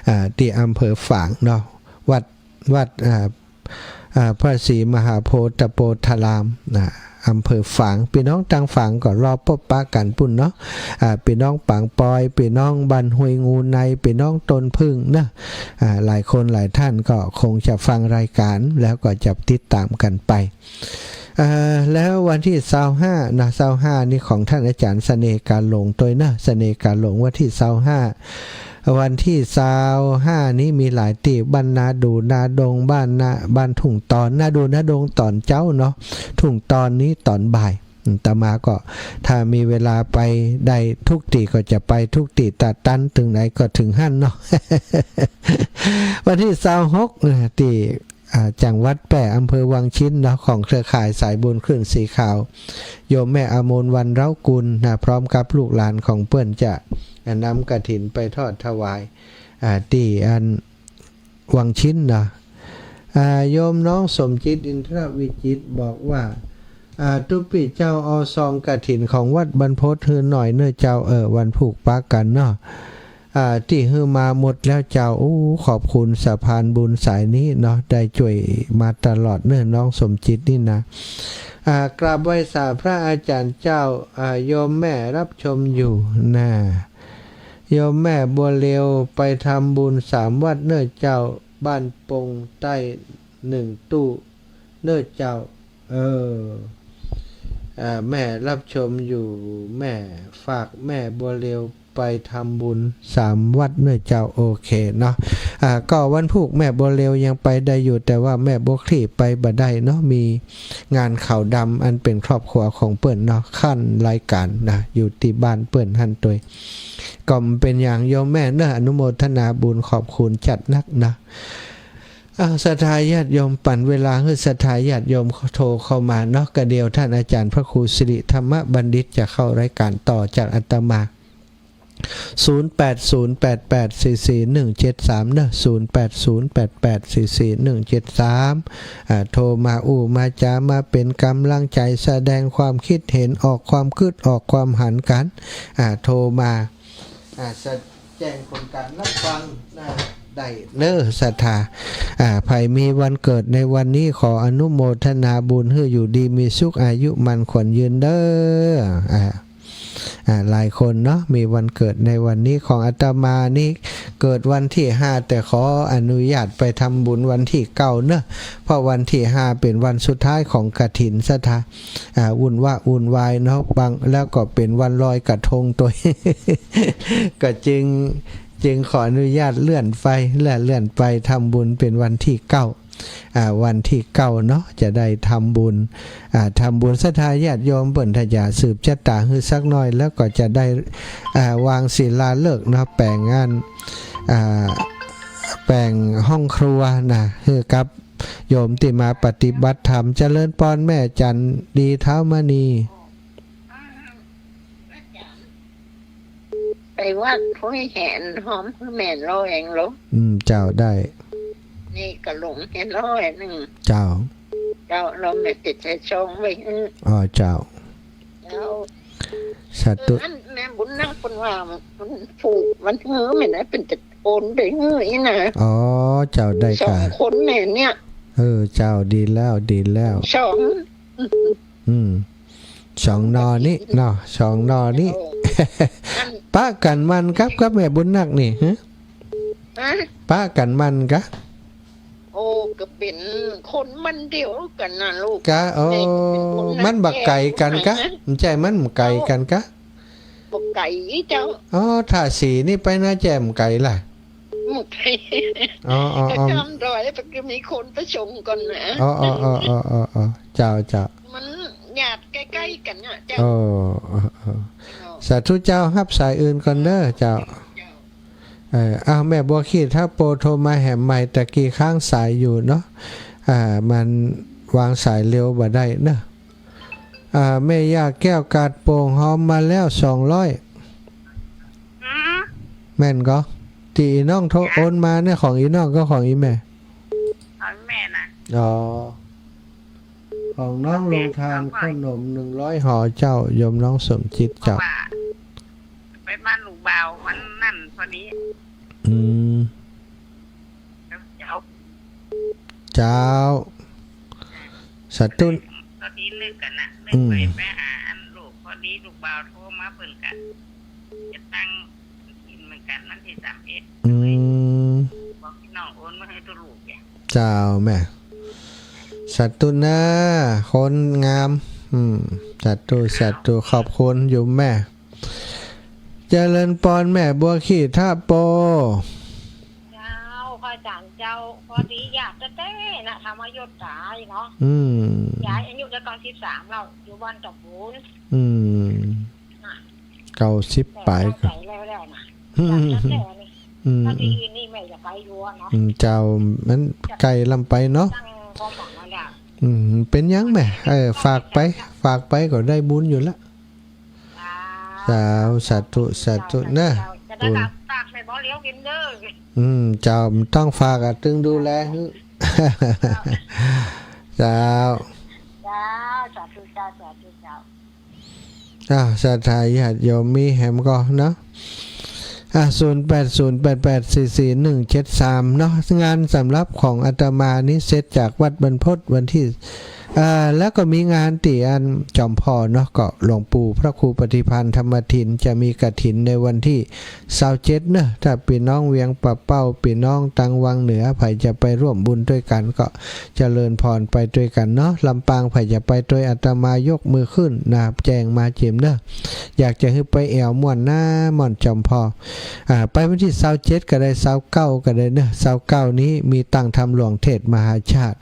อ่า ตี้อำเภอฝางเนาะ วัด วัด อ่า อ่า พระศรีมหาโพธิ์ตโปธาราม อ่า อำเภอฝาง ปี้น้องตางฝางก็รอปบปะกั๋นปุ้นเนาะ อ่า ปี้น้องปางปอย ปี้น้องบ้านห้วยงูใน ปี้น้องต้นผึ้งเนาะ อ่า หลายคนหลายท่านก็คงจะฟังรายก๋านแล้วก็จะติดต๋ามกั๋นไป เอ่อ แล้ววันตี้ซาวห้านะ ซาวห้านี้ของท่านอาจารย์เสน่ห์กาหลงตวยนะ เสน่ห์กาหลง วันตี้ซาวห้า วันตี้ซาวห้านี้มีหลายตี้ บ้านนาดู่นาดง บ้านนา บ้านทุ่งตอน นาดู่นาดงต๋อนเจ๊าเนาะ ทุ่งตอนนี้ต๋อนบ่าย อืม อาตมาก็ถ้ามีเวลาไปได้กู้ตี้ก็จะไปกู้ตี้ ตะตันเถิงไหนก็เถิงหั้นเนาะ วันตี้ซาวหก เอ่อ ตี้ อ่า จังหวัดแป้ อำเภอวังชิ้นเนาะ ของเครือข่ายสายบุญคลื่นสีขาว โยมแม่อมรวรรณ เร้ากุลนะ พร้อมกับลูกหลานของเปิ้นจะ อ่า นำกฐินไปทอดถวาย อ่า ตี้อันวังชิ้นเนาะ อ่า โยมน้องสมจิต อินทรวิจิตร บอกว่า อ่า ตุ๊ปปี้เจ้า เอาซองกฐินของวัดบรรพตหื้อหน่อยเน่อเจ้า เออ วันพูกปะกั๋นเนาะ อ่า ตี้หื้อมาหมดแล้วเจ้า อู้ ขอบคุณสะพานบุญสายนี้เนาะ ได้จ้วยมาตลอดเน่อ น้องสมจิตนี่นะ อ่า กราบไหว้สาพระอาจารย์เจ้า อ่า โยมแม่รับชมอยู่นะ โยมแม่บัวเร็วไปทำบุญสามวัดเน่อเจ้า บ้านปงใต้หนึ่งตู้เน่อเจ้า เออ อ่า แม่รับชมอยู่ แม่ฝากแม่บัวเร็วไปทำบุญสามวัดเน่อเจ้า โอเคเนาะ อ่า ก็วันพูกแม่บัวเร็วยังไปได้อยู่ แต่ว่าแม่บัวคลี่ไปบ่ได้เนาะ มีงานขาวดำอันเป๋นครอบครัวของเปิ้นเนาะ ขั้นรายก๋านนะ อยู่ตี้บ้านเปิ้นหั้นตวย ก็บ่เป๋นหยังโยมแม่เนาะ อนุโมทนาบุญขอบคุณจัดนักนะ อ้าว ศรัทธาญาติโยม ปั๋นเวลาหื้อศรัทธาญาติโยมโทรเข้ามาเนาะ กะเดี่ยวท่านอาจารย์พระครูสิริธรรมบัณฑิตจะเข้ารายก๋านต่อจากอาตมา ศูนย์แปดศูนย์แปดแปดสี่สี่หนึ่งเจ็ดสาม เนาะ ศูนย์แปดศูนย์แปดแปดสี่สี่หนึ่งเจ็ดสาม อ่า โทรมาอู้มาจ๋า มาเป๋นก๋ำลังใจ๋ แสดงความกึ๊ดเห็น ออกความกึ๊ด ออกความหันกั๋น อ่า โทรมา อ่า สะ- แจ้งผลก๋านรับฟังนะ ได้เน่อศรัทธา อ่า ใผมีวันเกิดในวันนี้ขออนุโมทนาบุญหื้ออยู่ดีมีสุข อายุมั่นขวัญยืนเน่อ อ่า อ่า หลายคนเนาะ มีวันเกิดในวันนี้ ของอาตมานี่เกิดวันตี้ห้า แต่ขออนุญาตไปทำบุญวันตี้เก้าเนาะ เพราะวันตี้ห้าเป๋นวันสุดท้ายของกฐินศรัทธา อ่า วุ่นวะวุ่นวายเนาะ บาง แล้วก็เป๋นวันลอยกระทงตวย ก็จึง จึงขออนุญาตเลื่อนไป เลื่อน เลื่อนไปทำบุญเป๋นวันตี้เก้า อ่า วันตี้เก้าเนาะ จะได้ทำบุญ อ่า ทำบุญศรัทธาญาติโยมเปิ้น ถ้าจะสืบจะต๋าหื้อสักหน่อย แล้วก็จะได้ อ่า วางศิลาฤกษ์เนาะ แป๋งอัน อ่า แป๋งห้องครัวนะ หื้อกับโยมตี้มาปฏิบัติธรรม เจริญปอนแม่จันดีเท้ามณี ไปวัดห้วยแหนหอมแม่ร้อยเองเหรอ อืม เจ้าได้ นี่ก็หลงแหนร้อยนึ่ง เจ้า เจ้า แล้วแม่ติดใส่ซองไว้หื้อ อ๋อ เจ้า เจ้า สาธุ เออ อันแม่บุญนักเปิ้นว่ามันผูกมันหื้อแม่นนะ เปิ้นจะโอนไปหื้ออี้นะ อ๋อ เจ้าได้ สอง ค่ะ คนแม่เนี่ย เออ เจ้า ดีแล้ว ดีแล้ว สอง อืม สองหน่อนี้เนาะ สองหน่อนี้ เออ อัน ปะกั๋นหมั้นกับ กับแม่บุญนักนี่ ฮะ ฮะ ปะกั๋นหมั้นกะ โอ้ ก็เป๋นคนบ้านเดียวกั๋นนะลูก กะ โอ้ แม่ก็เป๋นคนนาแจ้ว มันบ่ไก๋กั๋นกะ กั๋นนะ บ่ใจ้ มันบ่ไก๋กั๋นกะ บ่ไก๋เจ้า อ๋อ ถ้าสีนี่ไปนาแจ้บ่ไก๋ล่ะ บ่ไก๋ อ๋อ อ๋อ อ๋อ ข้ามดอยไปก็มีคนไปส่งก่อนนะ อ๋อ อ๋อ เจ้า เจ้า มันญาติใก้ๆ กั๋นน่ะเจ้า อ๋อ อ๋อ อ๋อ เจ้า สาธุเจ้า ฮับสายอื่นก่อนเด้อเจ้า เออ อ้าว แม่บัวขีด ถ้าโปรโทรมาแหมใหม่ตะกี้ค้างสายอยู่เนาะ อ่า มันวางสายเร็วบ่ได้เนาะ อ่า แม่ย่าแก้วกาดโป่งหอมมาแล้วสองร้อย อืม แม่นก่อ ตี้อีน้องโทรโอนมาเนี่ย ของอีน้องก่อของอีแม่ ของแม่นะ อ๋อ ของน้องโรงทานข้าวหนมหนึ่งร้อยห่อเจ้า โยมน้องสมจิตเจ้า เพราะว่าไปบ้านลูกบ่าววันนั้นพอดี อืม เจ้า เจ้า สาธุ พอดีนึกกั๋นนะ นึกไป อืม ไปหาอันลูก พอดีลูกบ่าวโทรมา เปิ้นก็จะตั้งกิ๋นเหมือนกั๋น วันตี้สามเอ็ด อืม บอกพี่น้องโอนมาหื้อตุ๊ลูกเนี่ย เจ้าแม่ สาธุนะ คนงาม อืม สาธุ สาธุ ขอบคุณโยมแม่ เจริญปอนแม่บัวขีด ถ้าโปร เจ้า พระอาจ๋ารย์เจ้า พอดีอยากจะแจ้งนะ ธรรมยศตายเนาะ อืม ยายอายุจะเก้าสิบสามแล้ว อยู่บ้านตะปูน อืม เก้าสิบปลาย แม่ตั้งใจ๋แล้วๆ นะ อืม อยากจะแจ้งนี่ อืม ถ้าตี้อื่นนี่แม่จะไปอยู่อะเนาะ อืม เจ้า มันไก๋ลำไปเนาะ ตั้งความหวังไว้แล้ว อืม เป๋นหยังแม่ เออ ฝากไป ฝากไปก็ได้บุญอยู่ละ เจ้า สาธุ สาธุนะ จะได้ บุญ ฝากแม่บ่เลี้ยวกิ๋นเด้อ อืม เจ้า มันต้องฝากอะ ตึงดูแลหื้อ เจ้า เจ้า สาธุเจ้า สาธุเจ้า อ้าว ศรัทธาญาติโยมมีแหมก่อเนาะ อ่ะ ศูนย์แปดศูนย์แปดแปดสี่สี่หนึ่งเจ็ดสามเนาะ งานสำรับของอาตมานี้เสร็จจากวัดบรรพตวันตี้ อ่า แล้วก็มีงานตี้อันจอมผ่อเนาะ ก็หลวงปู่พระครูปฏิภาณธรรมทิน จะมีกฐินในวันตี้ซาวเจ็ดเนาะ ถ้าปี้น้องเวียงป่าเป้า ปี้น้องตังวังเหนือ ใผจะไปร่วมบุญตวยกั๋นก็ เจริญพรไปตวยกั๋นเนาะ ลำปางใผจะไปตวยอาตมายกมือขึ้นนะ แจ้งมาเจิมเนาะ อยากจะหื้อไปแอ่วม่วนนะ ม่อนจอมผ่อ อ่า ไปวันตี้ซาวเจ็ดก็ได้ ซาวเก้าก็ได้เนาะ ซาวเก้านี้มีตั้งธรรมหลวงเทศน์มหาชาติ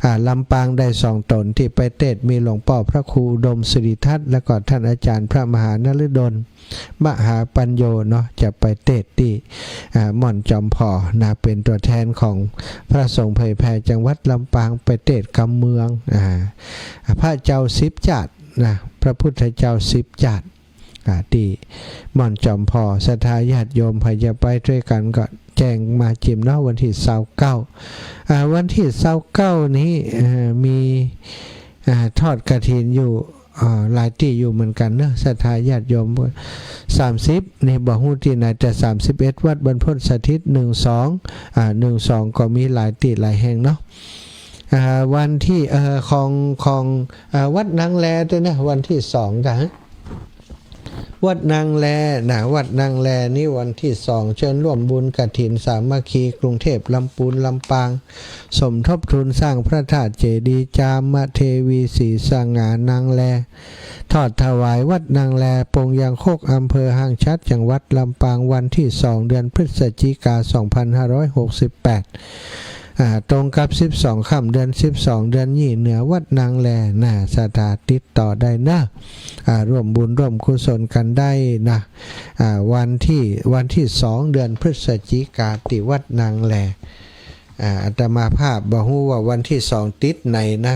อ่า ลำปางได้สองต๋นตี้ไปเตสน์ มีหลวงป้อพระครูอุดมสิริทัศน์ แล้วก็ท่านอาจ๋ารย์พระมหานฤดล มหาปัญโญเนาะ จะไปเตสน์ตี้ อ่า ม่อนจอมผ่อนะ เป๋นตั๋วแทนของพระสงฆ์เผยแผ่จังหวัดลำปาง ไปเตสน์กำเมือง อ่า พระเจ้าสิบจาตินะ พระพุทธเจ้าสิบจาติ อ่า ตี้ม่อนจอมผ่อ ศรัทธาญาติโยมใผจะไปตวยกั๋นก็แจ้งมาเจิมเนาะ วันตี้ซาวเก้า อ่า วันตี้ซาวเก้านี้ เอ่อ มี อ่า ทอดกฐินอยู่ อ่า หลายตี้อยู่เหมือนกั๋นเนาะ ศรัทธาญาติโยม สามสิบนี่บ่ฮู้ตี้ไหน แต่สามสิบเอ็ดวัดบรรพตสถิต หนึ่งสอง อ่า หนึ่งสองก็มีหลายตี้หลายแห่งเนาะ อ่า วันตี้ เอ่อ ของ ของ อ่า วัดนางแลตวยนะ วันตี้สองก่ะ วัดนางแลนะ วัดนางแลนี้วันตี้สอง เชิญร่วมบุญกฐินสามัคคี กรุงเทพฯ ลำปูน ลำปาง สมทบทุนสร้างพระธาตุเจดีย์จามเทวีศรีสง่านางแล ทอดถวายวัดนางแล ปงยางคก อำเภอห้างฉัตร จังหวัดลำปาง วันตี้สอง เดือนพฤศจิกา สองพันห้าร้อยหกสิบแปด อ่า ตรงกับสิบสองค่ำเดือนสิบสอง เดือนยี่ เหนือวัดนางแลนะ ศรัทธาติดต่อได้นะ อ่า ร่วมบุญร่วมกุศลกั๋นได้นะ อ่า วันตี้ วันตี้สอง เดือนพฤศจิกา ตี้วัดนางแล อ่า อาตมาภาพบ่ฮู้ว่าวันตี้สองติดไหนนะ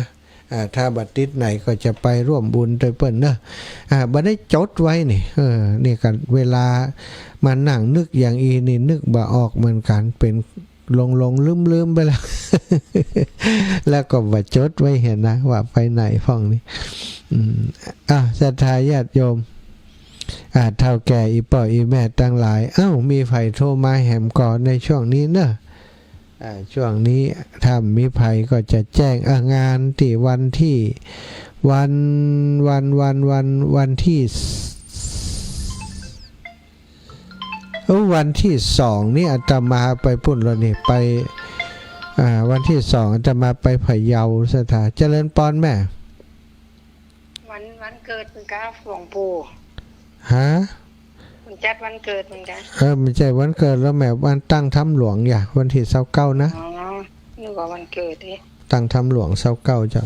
อ่า ถ้าบ่ติดไหนก็จะไปร่วมบุญตวยเปิ้นเนาะ อ่า บ่ได้จดไว้นี่ เออ นี่ก็เวลามานั่งนึกอย่างอี้นี่นึกบ่ออกเหมือนกั๋น เป๋นหลงๆ ลืมๆ ไปแล้ว แล้วก็บ่จดไว้หั้นนะ ว่าไปไหนพ่องนี่ อืม อ่ะ ศรัทธาญาติโยม อ่า เฒ่าแก่อี่ป้ออี่แม่ตังหลาย เอ้า มีใผโทรมาแหมก่อในช่วงนี้เนาะ อ่า ช่วงนี้ถ้ามีใผก็จะแจ้ง อ่า งานตี้วันตี้ วัน วัน วัน วัน วันตี้ เอ้า วันตี้สองนี่อาตมาไปปู๊นแล้วนี่ ไป อ่า วันตี้สองอาตมาไปพะเยา ศรัทธา เจริญปอนแม่ วัน วันเกิดเหมือนกั๋นหลวงปู่ ฮะ มันจัดวันเกิดเหมือนกั๋น เออ บ่ใจ้วันเกิดแล้วแม่ วันตั้งธรรมหลวงอย่า วันตี้ซาวเก้านะ อ๋อ นึกว่าวันเกิดนี่ ตั้งธรรมหลวงซาวเก้าเจ้า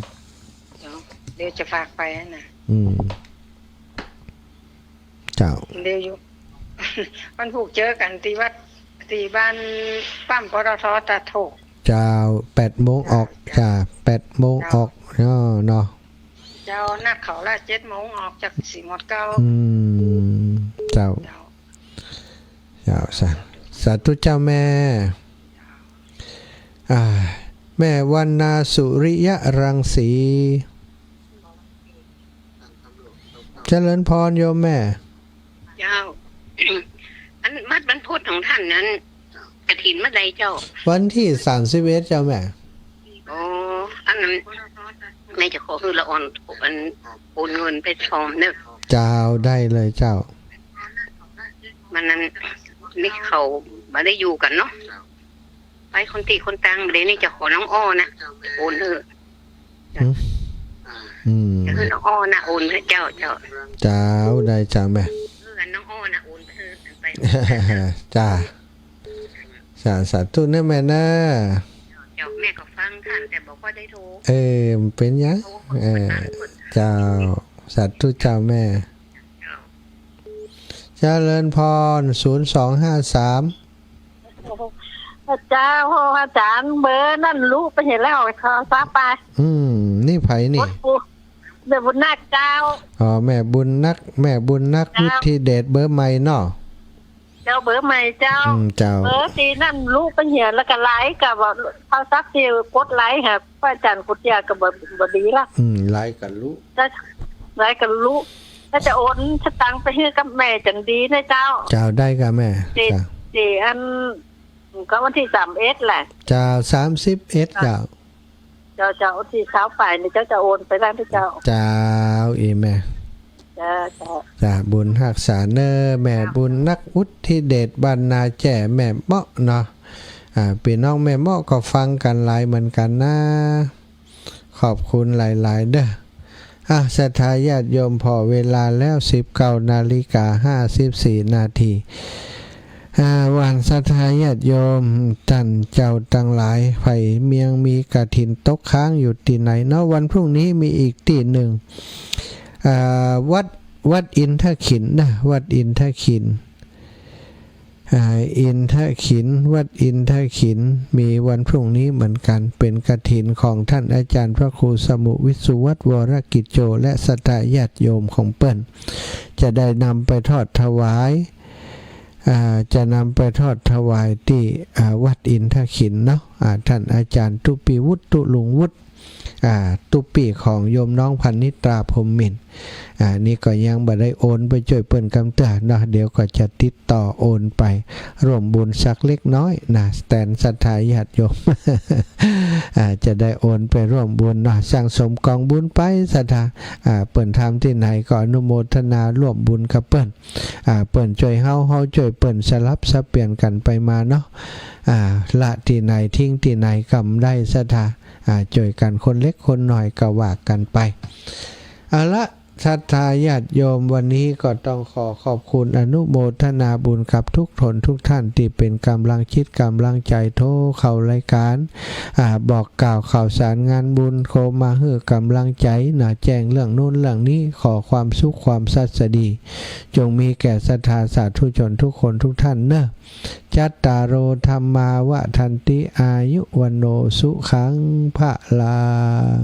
เดี๋ยว เดี๋ยวจะฝากไปนะ อืม เจ้า เดี๋ยวอยู่ วันพูกเจอกั๋นตี้วัด ตี้บ้านปั๊ม ปตท ตาโท เจ้า แปดโมงออก เจ้า จ้ะ แปดโมงออก เจ้า เนาะ เนาะ เจ้า นัดเขาละ เจ็ดโมงออกจากศรีหมวดเกล้า อืม เจ้า เจ้า เจ้า สา สาธุเจ้าแม่ อ่า แม่วรรณาสุริยรังสี เจริญพรโยมแม่ เจ้า อันมัดวันพุธของต้านนั้น กฐินเมื่อใดเจ้า วันตี้สามสิบเอ็ดเจ้าแม่ โอ้ อันนั้น แม่จะขอหื้อละอ่อน อัน โอนเงินไปซอมเน่อ เจ้า ได้เลยเจ้า มันนั้น นี่เขาบ่ได้อยู่กั๋นเนาะ ไปคนตี้คนตางบ่ได้ นี่จะขอน้องอ้อนะ โอนหื้อ หืม อืม จะหื้อน้องอ้อนะ โอนหื้อเจ้า เจ้า เจ้า ได้เจ้าแม่ เออ น้องอ้อนะ โอนไปหื้อ ไป จ้า สา สาธุเน่อแม่เน่อ เจ้า แม่ก็ฟังต้าน แต่บ่ค่อยได้โทร เออ มันเป๋นหยัง โทร เออ เจ้า สาธุเจ้าแม่ เจ้า เจริญพร ศูนย์สองห้าสาม เจ้า อาจ๋ารย์ เบอร์นั้นลุไปเหียแล้ว โทรศัพท์ไป อืม นี่ใผนี่ แม่บุญนักเจ้า อ๋อ แม่บุญนัก แม่บุญนัก เจ้า วุฒิเดช เบอร์ใหม่เนาะ เจ้า เบอร์ใหม่เจ้า อืม เจ้า เบอร์ตี้นั้นลุไปเหียแล้วก็ไลน์ก็บ่ โทรศัพท์ตี้กดไลน์หาพระอาจ๋ารย์กุดยาก็บ่ บ่ดีละ อืม ไลน์ก็ลุ จะ ไลน์ก็ลุ ถ้าจะโอนสตางค์ไปหื้อกับแม่จั๋งดีนะเจ้า เจ้า ได้ก่ะแม่ เจ้า เจ้า อัน ก็วันตี้สามเอ็ดแหละ เจ้า สามสิบเอ็ด เจ้า เจ้า เจ้า วันตี้ซาวปลายนี่เจ้าจะโอนไปได้ไหมเจ้า เจ้า อีแม่ เจ้า เจ้า จ้า บุญฮักษาเน่อ แม่บุญนัก วุฒิเดช บ้านนาแจ้ แม่เมาะเนาะ อ่า ปี้น้องแม่เมาะก็ฟังกั๋นหลายเหมือนกั๋นนะ ขอบคุณหลายๆ เน่อ อ่ะ ศรัทธาญาติโยม ผ่อเวลาแล้ว สิบเก้านาฬิกาห้าสิบสี่นาที อ่า หว่านศรัทธาญาติโยมต้านเจ้าตังหลาย ใผเมียงมีกฐินตกค้างอยู่ตี้ไหนเนาะ วันพรุ่งนี้มีอีกตี้นึ่ง อ่า วัด วัดอินทขิลนะ วัดอินทขิล อ่า อินทขิล วัดอินทขิล มีวันพรุ่งนี้เหมือนกั๋น เป๋นกฐินของต้านอาจ๋ารย์พระครูสมุห์วิสุวัฒน์ วรกิจโจ และศรัทธาญาติโยมของเปิ้น จะได้นำไปทอดถวาย อ่า จะนำไปทอดถวายตี้ อ่า วัดอินทขิลเนาะ อ่า ต้านอาจ๋ารย์ตุ๊ปี้วุฒิ ตุ๊ลุงวุฒิ อ่า ตุ๊ปี้ของโยมน้องพรรณิตรา พรหมมินทร์ อ่า นี่ก็ยังบ่ได้โอนไปจ้วยเปิ้นกำเตื้อเนาะ เดี๋ยวก็จะติดต่อโอนไปร่วมบุญสักเล็กน้อยนะ แตนศรัทธาญาติโยม อ่า จะได้โอนไปร่วมบุญเนาะ สั่งสมกองบุญไปศรัทธา อ่า เปิ้นทำตี้ไหนก็อนุโมทนาร่วมบุญกับเปิ้น อ่า เปิ้นจ้วยเฮา เฮาจ้วยเปิ้น สลับสับเปลี่ยนกั๋นไปมาเนาะ อ่า ละตี้ไหน ทิ้งตี้ไหน กำได้ศรัทธา อ่า จ้วยกั๋นคนเล็กคนน้อยก็ว่ากั๋นไป เอาละ ศรัทธาญาติโยม วันนี้ก็ต้องขอขอบคุณอนุโมทนาบุญกับทุกต๋นทุกต้านตี้เป๋นกำลังจิตกำลังใจ๋โทรเข้ารายก๋าน อ่า บอกกล่าวข่าวสารงานบุญ โทรมาหื้อกำลังใจ๋นะ แจ้งเรื่องโน้นเรื่องนี้ ขอความสุขความสัสดี จงมีแก่ศรัทธาสาธุชนทุกคนทุกต้านเน่อ จัตตาโร ธัมมา วัฑฒันติ อายุ วัณโณ สุขัง พลัง